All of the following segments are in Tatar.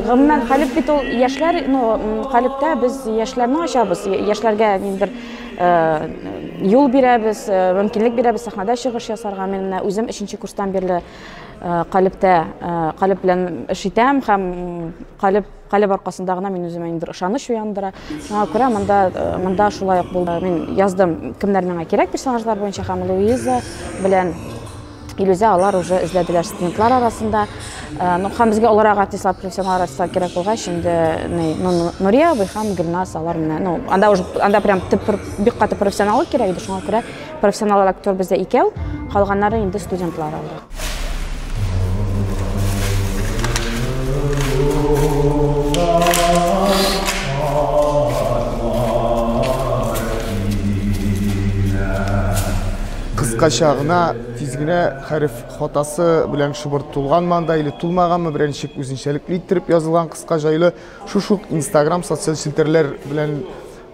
Гомумән, Калеб бит ул яшьләр, ну, Калебтә без яшьләрне ачабыз, яшьләргә ниндидер юл бирәбез, мөмкинлек бирәбез сәхнәдә чыгыш ясарга. Мин менә үзем өченче курстан бирле Калебтә, Калеб белән эш итәм һәм Калеб Калеб аркасында гына мин үземә ниндидер ышаныч уяндыра. Шуңа күрә монда монда шулай ук булды. Мин яздым, кемнәр миңа кирәк персонажлар буенча һәм Луиза белән Илүзә алар уже эзләделәр студентлар арасында. Ну, һәм безгә олырак артистлар, профессионал артистлар кирәк булгач, инде ну, Нурия абый һәм Гөлназ алар менә, ну, анда уже анда прям төп бик каты профессионаллык кирәк иде, шуңа күрә профессионал актер бездә икәү, калганнары инде студентлар алды. Кыскача гына Тиз генә хәреф хатасы белән шыбыр тулганмы анда или тулмаганмы, берәр ничек үзенчәлекле иттереп язылган кыска җайлы шушы ук Инстаграм социаль челтәрләр белән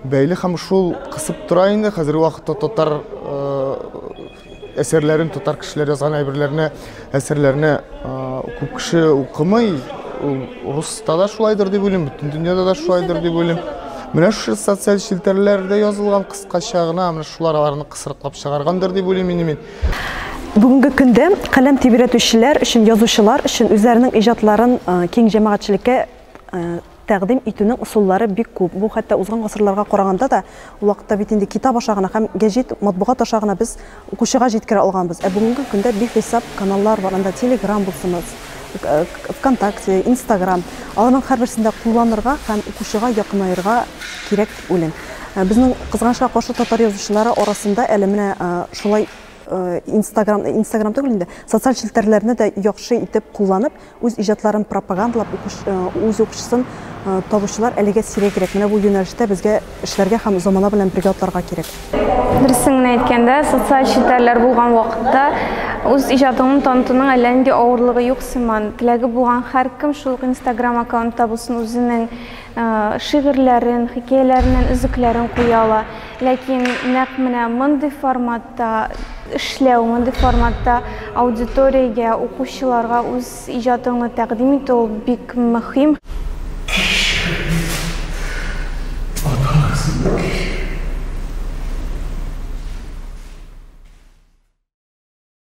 бәйле һәм шул кысып тора инде хәзерге вакытта татар әсәрләрен, татар кешеләр язган әйберләрне, әсәрләрне күп кеше укымый. Ул руста да шулайдыр дип уйлыйм, бөтен дөньяда да шулайдыр дип уйлыйм. Менә шушы социаль челтәрләрдә язылган кыскача гына, менә шулар аларны кысрыклап чыгаргандыр дип уйлыйм инде мин. Бүгенге көндә каләм тибрәтүчеләр өчен, язучылар өчен үзләренең иҗатларын киң җәмәгатьчелеккә тәкъдим итүнең ысуллары бик күп. Бу хәтта узган гасырларга караганда да, ул вакытта бит инде китап аша гына һәм гәҗит, матбугат аша гына без укучыга җиткерә алганбыз. Ә бүгенге көндә бихисап каналлар бар, анда Телеграм булсынмы, ВКонтакте, Инстаграм. Аларның һәрберсен дә кулланырга һәм укучыга якынаерга кирәк дип уйлыйм. Безнең, кызганычка каршы, татар язучылары арасында әле менә шулай Инстаграм, Инстаграм түгел инде, социаль челтәрләрне дә яхшы итеп кулланып, үз иҗатларын пропагандалап, үз укучысын табучылар әлегә сирәгрәк. Менә бу юнәлештә безгә эшләргә һәм замана белән бергә атларга кирәк. Дөресен генә әйткәндә, социаль челтәрләр булган вакытта үз иҗатыңны танытуның әллә нинди авырлыгы юк сыман. Теләге булган һәркем шул ук Инстаграм аккаунтта булсын, үзенең шигырьләрен, хикәяләреннән өзекләрен куя ала. Ләкин нәкъ менә мондый форматта эшләү, мондый форматта аудиториягә, укучыларга үз иҗатыңны тәкъдим итү ул бик мөһим.